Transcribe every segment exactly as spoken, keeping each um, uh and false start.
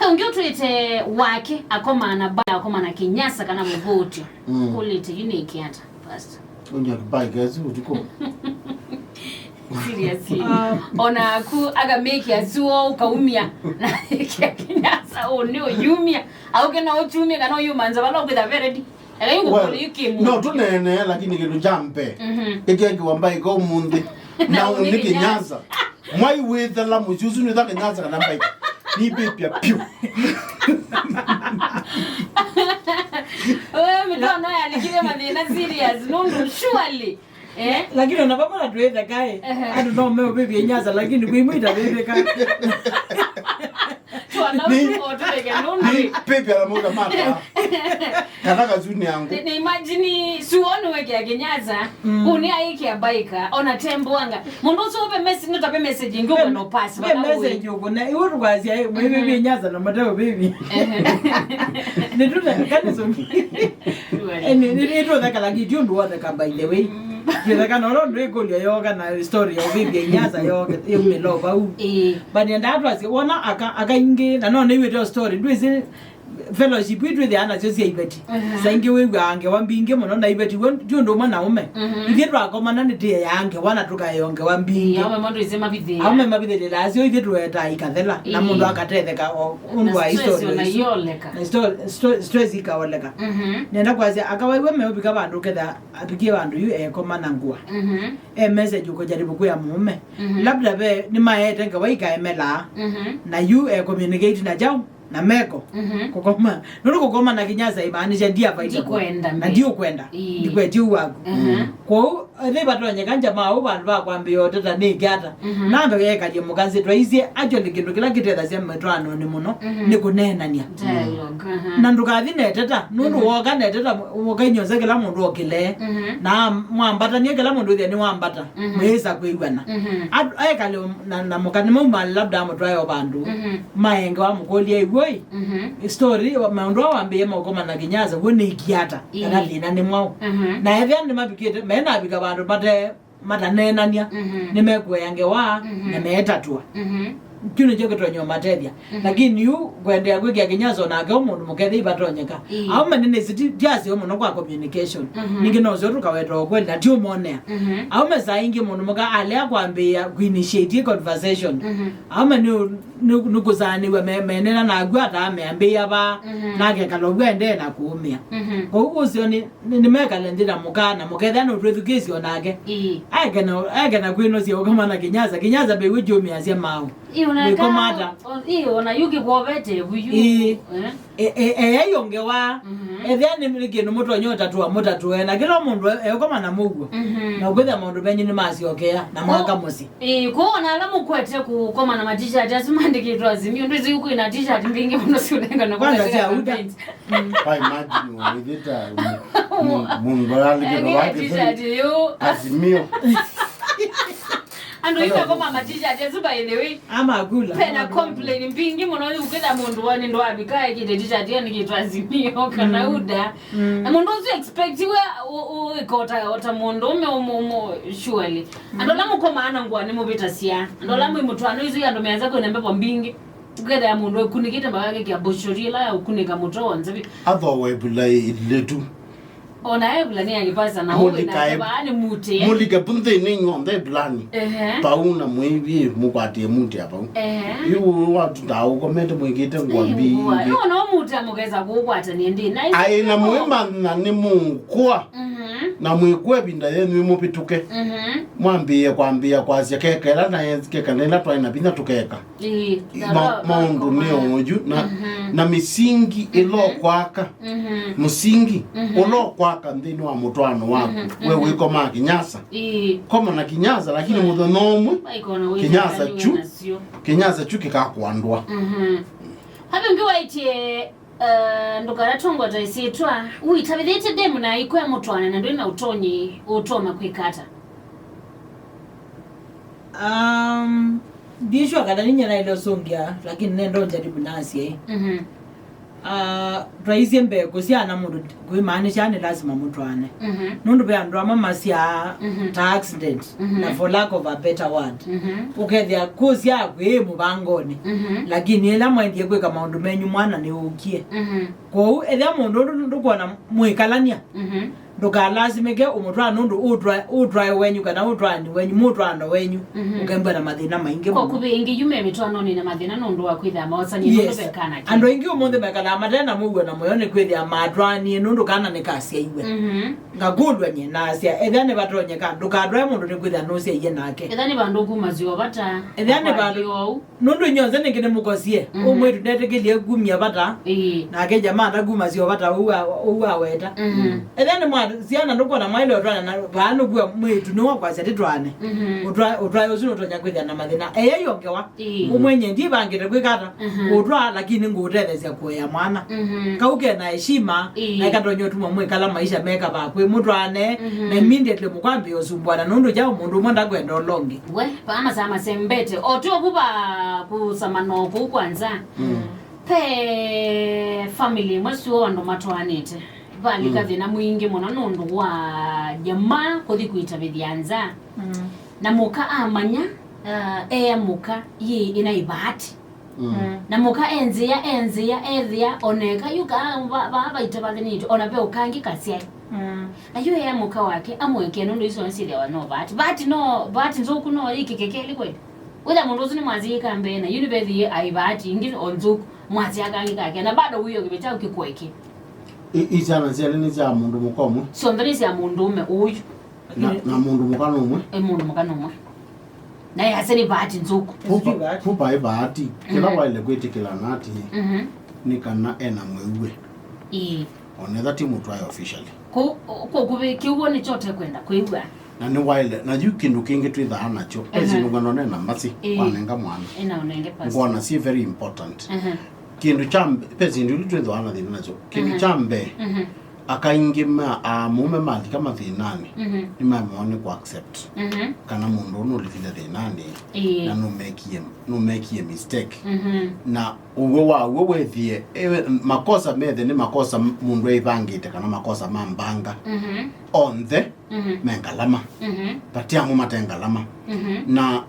Ũngĩ ũtwĩte wake akomaa na Mbaika, akomaa na Kinyasa kana Mũvũtyo. Mm. Kũlĩte yu nĩkĩ ata, Pastor? Ũnya Mbaika esi ũtukũ. Seriously. Ah. Ona aku akamĩkĩa suo ũkaumia. Na kia Kinyasa ũnĩ ũyumia. Auke na ũtumie kana ũyumanza vala ũkwĩtha veredi. Ela yu ngũkũlĩ yu kĩmũ. No tũneenee, lakini kĩndũ kya mbee. Mhm. Ĩkĩekiwa Mbaika ũmũnthĩ. Na ũnĩ Kinyasa. Mwai wĩthela mũsyĩ ũsu nĩtha Kinyasa kana Mbaika. Nĩpĩpya pyũ. Wewe mĩtono yalikile mathĩna serious. Nũndũ surely. Eh? Lakini ona vamwe na twĩtheka ĩ. Ehe. Andũ no meũvĩvya Inyasa, lakini kwĩ imwe itavĩvĩka. Twana Nĩ- ũtũveke nũndũ. Nĩpĩpya na mũndũ mata. Kana kazuni yangu. Nĩ, nĩ imagine suo nĩwekĩa Kinyasa, mm, ũnĩ aikĩa Mbaika, ona temboanga. Mũndũ ũsu ũve message, nũtave message ĩngĩ ũkona pass, ve message ũkona, iwe tũkwasya, ĩ, mwĩvĩvya Inyasa na mate ũvĩvi. Ehe. Nĩtũte, kaniso. Surely. Nĩtũtheka, lakini ti ũndũ wotheka, by the way. Mm. Twĩtheka na ũla ũndũ ĩkũlyo yoka na story ya ũvĩvya Inyasa yoke, yumĩla o vau. Ĩĩ. But nĩendaa twasye, wona aka, aka ingĩ, na no nĩwĩte o story, ndwĩsĩ fellowship itwĩthĩaa nasyo sya iveti. Mhm. Saa ingĩ wĩw'aa ngewa mbingĩ mũno na iveti w'o ti ũndũ ũmwe na ũme. Mhm. Ithyĩ twakomana nĩtĩeaa ngewa na tũkaeo ngewa mbingĩ. Ĩĩ, aume mo ndwĩsĩ mavithĩaa. Aume mavithĩlĩlaa syo ithyĩ tũetaa ikathela, na, ĩĩ, mũndũ akatetheka o ũndũ wa stress history ona isu. Iyoleka. Na sto-, sto-, stress ikaoleka. Mhm. Nenda kwasya, aka waiwe meũvika vandũ ketha apikie vandũ yu ekoma na ngũa. Mhm. E message ũkũjaribu kwĩa mũũme. Mhm. Labda ve nĩmaete ngewa ikaemelaa. Mhm. Na yu e communicate na kyaũ? Na meko. Mhm. Kũkoma. Nũndũ kũkoma na Kinyasa imaanisha ndi available. Ndikwenda na mbe. Ndiũkwenda. Ĩĩ. Ndikwetye ũu waku. Mhm. Kwoou, ethĩ vatonyeka nja ma ũu vandũ va kwambĩĩa ũteta nĩ ĩkĩ ata. Mhm. Nambe yekalye mũka nzĩ twaisye, actually kĩndũ kĩla kĩtethasya mĩtwaanonĩ mũno, mhm, nĩ kũneenany'a. Dialogue, aha. Na ndũkathi neteta, nũndũ, mhm, woka neteta, ũkainyosa kĩla mũndũ okĩlee. Mhm. Na mwambatany'a kĩla mũndũ ĩthĩa nĩwambata. Mhm. Mwĩĩsa kwĩw'ana. Mhm. At-, ekale na, na mũka nĩmauma labda amũtwae o vandũ. Mhm. Maenge wamũkũlya ĩw'oi. Mhm. Story, maũndũ aa wambĩĩe maũkoma na Kinyasa, w'o nĩ ĩkĩ ata? Ĩĩ. Kana thĩna nĩ mwaũ? Mhm. Na ethĩa nĩmavikĩte, menavika vandũ mate mataneenany'a, mhm, nĩmekũea ngewa, mhm, na meetatũa. Mhm. Kyu nĩkyo kĩtonya ũmatethya. Mhm. Lakini yu kũendeea kwĩkĩa Kinyasa o nake o mũndũ mũkethĩ ivatonyeka. Ĩĩ. Aume nĩnĩsĩ ti, ti aseo mũno kwa communication. Mhm. Ningĩ no seo tũkaweta ũkweli na ti ũmonea. Mhm. Aume saa ingĩ mũndũ mũka alea kwambĩĩa kũinitiate conversation. Mhm. Aume nĩ, nĩ, nĩkũsaanĩw'a me, menena naku ata ameambĩĩa vaa, mhm, nake kalovu endee na kũũmĩa. Mhm. Kwoou ũseo nĩ Nĩ, nĩmekale nthĩ na mũka, na mũkethĩa nũtwĩthukĩĩsye o nake. Ĩĩ. Aekena, aekena kwĩnosya ũkoma na Kinyasa. Kinyasa mbee wĩkyũmĩasya maũ. Ĩĩ, ona wĩkomata. Ĩĩ, ona yu kĩkwovete vu yu. Ĩĩ. Eh? E, e, e, eyo ngewa. Mhm. Ethĩa nĩ, nĩ kĩndũ mũtonya ũtatũa, mũtatũe. Na kĩla mũndũ e, eũkoma na mũuo. Mhm. Na ũkwĩthĩa maũndũ menyu nĩmasyokea, na mwaka mũsyĩ. Ĩĩ, kwoou ona ala mũkwete kũkoma na ma t-shirt asu maandĩkĩtwe Azimio, ndwĩsĩ kwĩ na t-shirt mbingĩ mũno siũnengana kwanza sya uda. Kwa imagine wĩthĩta mu-, mu-, mũndũ alĩkĩtwe wake t-shirt yu Azimio. Andũ yu makoma ma t-shirt asu, by the way. Amakula. Pena complain mbingĩ mũno, ũkĩtha mũndũ wani ndwavika ekĩte t-shirt yandĩkĩtwe Azimio kana uda. Mm. Na mũndũ ũsu expectiwe ũ-, ũ-, ĩkota ota mũndũ ũme ũmũ, ũmũ, surely. Andũ ala mũkomaa na ngũa nĩmũvĩtasya. Andũ ala mwĩ mũtwaano isu andũ meanza kwĩna mbevo mbingĩ. Ũkethĩa mũndũ ekunĩkĩte mpaka akekĩa mboshori ĩla ya ũkunĩka mũtwe w'onthe vyũ. Athowa ĩvula ĩletu. Ona ĩvula nĩ ya kĩpasa na ũĩ nake vaa nĩ mutĩ. Mũlike vu nthĩnĩ inyw'onthe ĩvulani. Ehe. Vau na mwĩvi mũkwatĩe mutĩ ya vau. Ehe. Yu watundaa ũkomete mwĩkĩte ngũa mbingĩ. Ĩĩ, ngũa. No, no mutĩ amũkesa kũũkwatania ndĩ. Na aĩ na mwĩmanya nĩ mũkwa. Mhm. Na mwĩkwa ĩvinda yenyu ĩmũvĩtũke. Mhm. Mwambĩĩe kwambĩĩa kwasya kekela na kekana ĩla twaĩ na vinya tũkeka. Ĩĩ, ma-, maũndũ nĩ oyu na, mhm, na mĩsingi ĩla ũkwaka. Mhm. Mũsingi, mhm, ũla ũkwaka nthĩnĩ wa mũtwaano waku. Mhm, we, mhm, wĩkomaa Kinyasa. Ĩĩ. Koma na Kinyasa, lakini mũthenya ũmwe Kinyasa kyu, Kinyasa kyu kĩkakwandwa. Mhm. Havi ũngĩ waĩtye, eh, ndũkatongota ĩsyĩtwa, ũitavĩthĩtye demu na ikwea mũtwaane na ndwĩ na ũtonyi ũtoma kwĩka ata? Um, ndiswa kana ninya naile ũsũngĩa, lakini nenda ũjaribu nasye. Mhm. Ah, twaisye mbee kũsyaa na mũndũ kwĩmaanisha nĩ lasima mũtwaane. Mhm. Nũndũ ve andũ amwe masyaa Mhm. ta accident, Mhm. na for lack of a better word. Mhm. Ũkethĩa kũsyaa kwĩ mũvangonĩ, Mhm. lakini ĩla mwaendie kwĩka maũndũ menyu mwana nĩũkie. Mhm. Kwoou ethĩa mũndũ ndũ-, ndũkwona mwĩkalany'a, Mhm. ndũkalasimĩke ũmũtwaa nũndũ ũtwae, ũtwae wenyu kana ũtwaani wenyu, mũtwaano wenyu Mhm. ũkembwa na mathĩna maingĩ Kwa mũno. Kũvĩ ĩngĩ yu me mĩtwaanonĩ na mathĩna nũndũ wa kwĩthĩa maosanie nũndũ Yes. ve kana ke. Andũ aingĩ ũmũnthĩ mekalaa mate na mũuo na mũyo nĩ kwĩthĩa matwaanie nũndũ kana nĩkasyaiwe. Mhm. Ngakũlw'a nyie nasya, ethĩa nĩvatonyeka, ndũkatwae mũndũ nĩ kwĩthĩa nũsyaie nake. Etha nĩ vandũ kuma syovata, Ethĩa nĩ vandũ- ũkwathiwa ũu. Nũndũ inyuonthe nĩngĩ nĩmũkosie, Mhm. ũmwĩtu ndetĩkĩlie kumya vata, Ĩĩ. nake jamaa atakuma syo vata ũu a-, ũu aweta. Mhm. Ethĩa nĩ mwa syana ndũkwona mwaĩle ũtwana na vaa nũkua mwĩtu nĩwakwasya tĩtwane. Mhm. Ũtwa-, ũtwae ũsu nũtonya kwĩthĩa na mathĩna. Eye yongewa, Ĩĩ. ũmwenye ndivangĩte kwĩka ata, Mhm. kũtwaa, lakini ngũũtetheesya kũea mwana. Mhm. Kau ke na heshima, Ĩĩ. na ĩkatonya ũtuma mwĩkala maisha meka vakwĩ mũtwane, Mhm. na immediately mũkwambĩĩa ũsumbwana nũndũ kyaũ mũndũ ũmwe ndakwenda ũla ũngĩ. We, vaa masaa masembete. O tyo vu va kũsamana o kũu kwa nza. Mm. Ve family ĩmwe syoo andũ matwaanĩte. Valika Mm. thĩna mwingĩ mũno nũndũ wa jamaa kũthi kũitavĩthya nza. Mm. Na mũka amanya, uh, ea mũka yĩ ĩna ĩvaati. Mm. Mm. Na mũka enzĩa, enzĩa, ethĩa, oneka yu ka va-, va-, vaitavĩthanĩtwe, ona ve ũkangĩ kasyaĩ. Mm. Na yu ea mũka wake, amũekee nũndũ isu syĩthĩawa no vaati. Vaati no, vaati nzũku no yĩkĩke kelĩ kweli? Wĩtha mũndũ ũsu nĩmwasya ĩka mbee, na yu nĩvethĩie aĩ vaati ingĩ o nzũku, mwasya kangĩ kake, na bado wĩo kĩvĩta kĩkũeke. I, i syana syelĩ nĩ sya mũndũ mũka ũmwe? Syonthe nĩ sya mũndũũme ũyu. Na, na mũndũ mũka nũmwe? E mũndũ mũka nũmwe. Na yasya nĩ vaati nzũku. Pupa, pupa ĩ vaati. Kĩla Mhm. waĩle kwĩtĩkĩlana atĩ Mhm. nĩ kana ena mwĩw'e. Ĩĩ. Onetha ti mũtwae officially. Kũ-, kũ-, kũvĩ kĩw'o nĩkyo ũtekwenda kwĩw'a. Na nĩ waĩle, na yu kĩndũ kĩngĩ twĩthaa nakyo. Ehe. Esi nũngano nena mbasi, Ĩĩ. wanenga mwana. Ĩna ũnenge pasi. Ngona si very important. Ehe. Kĩndũ kya mbe-, pesi ndio twĩthaa na thĩna nakyo. Kĩndũ Ehe. kya mbee, Mhm. Aka aingĩ ma aamũũme malika mathĩnanĩ, Mhm. nĩmaemewa nĩ kũ accept Mhm. kana mũndũ ũũ nũlikile thĩnanĩ Ĩĩ. na nũmekie, nũmekie mistake. Mhm. Na ũw'o wa w'o wĩthĩe, ewe, makosa methe nĩ makosa mũndũ eĩvangĩte kana makosa ma mbanga. Mhm. Onthe Mhm. me ngalama. Mhm. Vati amwe mate ngalama. Mhm. Na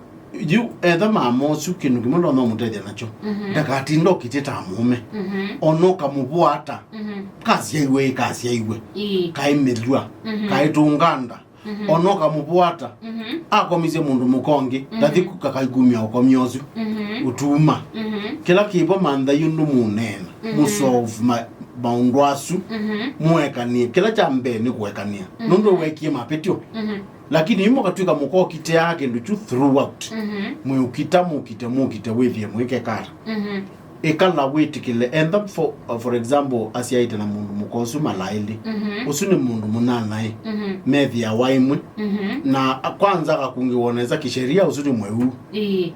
yu etha mama ũsu kĩndũ kĩmwe ndonya ũmũtethya nakyo. Mhm. Ndakatinde ũkitĩta mũũme. Mhm. Ona ũkamũvũa ata. Mhm. Kasyaiwe ĩ kasyaiwe. Ĩĩ. Kaĩ mĩlw'a. Mhm. Kaĩ tũnganda. Mhm. Ona ũkamũvũa ata. Mhm. Akomisye mũndũ mũka ũngĩ. Mhm. Ndathi kũka kaikumya ũkomya ũsu. Mhm. Ũtuma. Mhm. Kĩla kĩvo mantha yu ndũmũneena. Mhm. Mũsolve ma-, maũndũ asu. Mhm. Mũekanie. Kĩla kya mbee nĩ kũekania. Mhm. Nũndũ wekie mapĩtyo. Mhm. Lakini yu mũkatw'ĩka mũkokitĩaa kĩndũ kyu throughout. Mhm. Mwĩũkita, mũkite, mũkite, wĩthĩe mwĩkekata. Mhm. Ĩkala wĩtĩkĩle, enda for, for example, asyaĩte na mũndũ mũka ũsu malaĩlĩ. Mhm. Ũsu nĩ mũndũ mũnyanyae. Mhm. Methĩawa ĩmwe. Mhm. Na kwanza akakungĩwa nesa kisheria, ũsu nĩ mwĩu. Ĩĩ.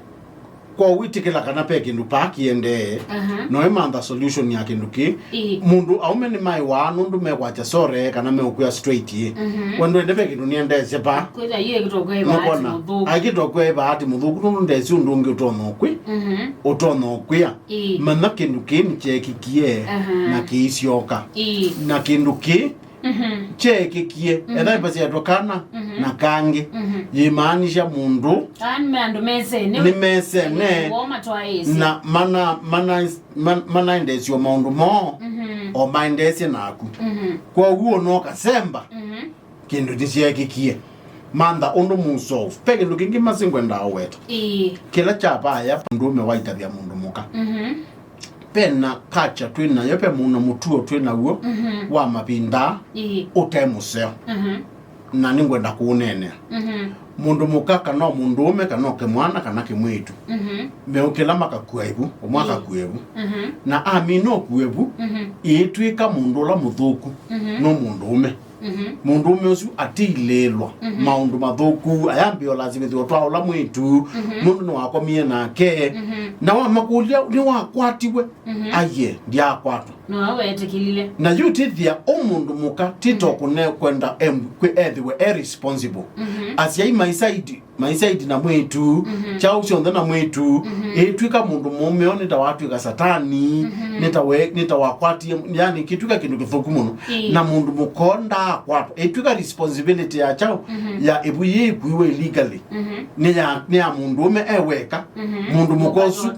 Kwa wĩtĩkĩla kana pe kĩndũ paa kĩendee, Aha. no ĩmantha solution ya kĩndũ kĩ. Ĩĩ. Mũndũ aũme nĩmaĩwaa nũndũ mekwakya sore kana meũkwĩa straight ĩ. Mhm. We ndwende ve kĩndũ nĩendeesye paa. Kwĩthĩa yĩ kĩtokwa ĩvaati Nũkona, mũthũku. Aikĩtokwa ĩvaati mũthũku nũndũ ndesi ũndũ ũngĩ ũtonya ũkwĩ. Mhm. Ũtonya ũkwĩa. Ĩĩ. Manya kĩndũ kĩĩ nĩkyeekikie Aha. na kĩisyoka. Ĩĩ. Na kĩndũ kĩĩ Mhm. kyeekĩkie. Mhm. Etha ĩpasyatwa kana Mhm. na kangĩ. Mhm. Yĩmaanisha mũndũ Aa, nĩ andũ mesene. Nĩmesene. Woo matwaĩĩsye. Na mana, mana, man-, manaendeesya maũndũ moo Mhm. o maendeesye naku. Mhm. Kwoou ona ũkasemba Mhm. kĩndũ nĩkyeekĩkie. Mantha ũndũ mũsolve. Ve kĩndũ kĩngĩ masi ngwendaa ũweta. Ĩĩ. Kĩla kya vaya mũndũũme waitavya mũndũ mũka. Mhm. Ve na culture twĩ nayo, ve mũna mũtuo twĩ naw'o Mhm. wa mavinda Ĩĩ. ũte mũseo. Mhm. Na nĩngwenda kũũneenea. Mhm. Mũndũ mũka kana o mũndũũme kana o kĩmwana kana kĩmwĩĩtu. Mhm. Meũkĩla makakua ĩvu, ũmwe Ĩĩ. akakua ĩvu. Mhm. Na amina ũkua ĩvu, Mhm. ĩĩtw'ĩka mũndũ ũla mũthũku Mhm. no mũndũũme. Mhm. Mũndũũme ũsu atiilĩĩlwa Mhm. maũndũ mathũku, ayambĩa ũlasimĩthĩwa twa ũla mwĩĩtu, Mhm. nũndũ nĩwakomie nake. Mhm. Na wamakũlya, "Nĩwakwatiwe?" Mhm. Aiee, ndyakwatwa. No weetĩkĩlile. Na yu tĩthĩa ũ mũndũ mũka, tito Mhm. kũne kwenda em-, kwĩ ethĩwe e responsible. Mhm. Asyai maisaidi Maisha iti na mwĩtu, kyaũ syonthe na mwĩtu, ĩtw'ĩka mũndũ mũũme o nĩ ta watw'ĩka satani, nĩ ta we, nĩ ta wakwatie, yani kĩtw'ĩka kĩndũ kĩthũku mũno. Ĩĩ. Na mũndũ mũka ndaakwatwa, ĩtw'ĩka responsibility ya kyaũ, ya ĩvu yĩĩ ĩkuiwe illegally. Nĩ ya, nĩ ya mũndũũme e weka. Mũndũ mũka ũsu,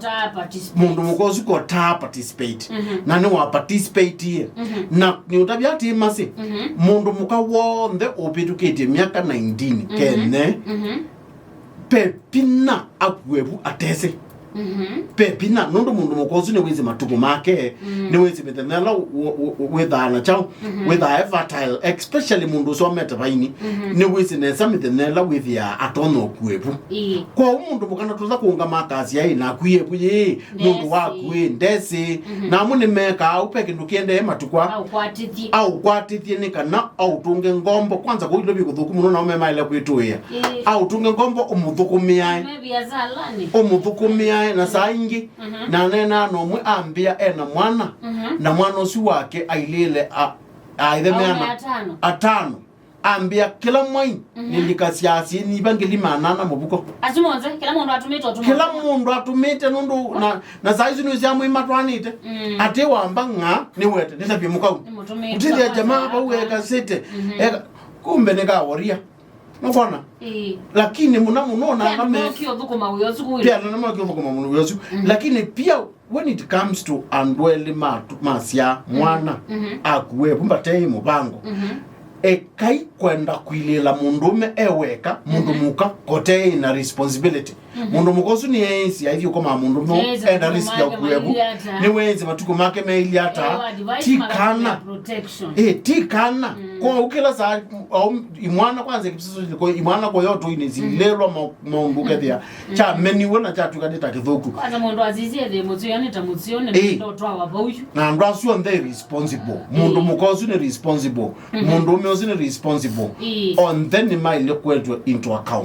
mũndũ mũka ũsu kotaa participate. Na nĩ wa participate. Na nĩ ũtavya atĩ masi, mũndũ mũka w'onthe ũvĩtũkĩtye myaka nineteen kenye, ve vinya akue vu atesĩ. Ve vinya, nũndũ mũndũ mũka ũsu nĩwĩsĩ matukũ make, nĩwĩsĩ mĩthenya ĩla wĩthaa na kyaũ, wĩthaa e fertile, especially mũndũ ũsomete vaini, nĩwĩsĩ nesa mĩthenya ĩla wĩthĩaa atonya ũkue vu. Ĩĩ. Kwoou mũndũ mũka ndatũsa kũũngama akasya, ĩ, nakwie vu yĩĩ, nũndũ waku ĩ ndesĩ. Na amwe nĩmekaa ũu, ve kĩndũ kĩendee matukũ aa. Aũkwatĩthye. Aũkwatĩthye nĩ kana aũtũnge ngombo. Kwanza kũu ilo vyĩ kũthũku mũno, nao memaĩle kwĩtũĩa. Ĩĩ. Aũtũnge ngombo ũmũthũkũmĩae. Me biasalani. Ũmũthũkũmĩae na saa ingĩ. Na neenaa na ũmwe ambĩa ena mwana, na mwana ũsu wake ailĩĩle a-, aithe me ana atano. Atano. Ambĩa kĩla mwai nĩlikasya syĩnyiva ngili maana ana mũvuko. Asu monthe, kĩla mũndũ atũmĩte ũtũmwa. Kĩla mũndũ atũmĩte nũndũ na, na saa isu nĩwĩsya mwĩmatwanĩte. Atĩ wamba ng'a nĩwete, nĩtavye mũkau. Nĩmũtũmĩte. Ũtithya jamaa vau eka sete. Eka, kumbe nĩkaworia. Nũkwona? Ĩĩ. Lakini mũna mũno na pia ngame nĩmokie ũthũkũma wĩa ũsu kũu. Pia na nĩmokie ũthũkũma mũno wĩa ũsu. Lakini pia when it comes to andũ elĩ matu-, masya mwana, akue vu mbatei mũvango. Ekai kwenda kwilĩla mũndũũme e weka, mũndũ mũka kotei na responsibility. Mũndũ mũka ũsu nĩeĩsĩ aithi ũkomaa mũndũũme enda risk ya kue vu. Nĩweĩsĩ matukũ make meilye ata. Ti kana. Ĩ, ti kana. Kwoou kĩla saa, au, imwana kwanza, imwana koyotoinĩ silelwa ma-, maũndũ kethĩa kyameniwe na kyatw'ĩka nĩ ta kĩthũku. Kwanza mũndũ asisye thĩ mũseo nĩ ta mũseo nĩ ndo twawa vau yu. Na andũ asu onthe responsible. Mũndũ mũka ũsu nĩ responsible. Mũndũũme ũsu nĩ responsible. Onthe nĩmaĩle kwetwe into account.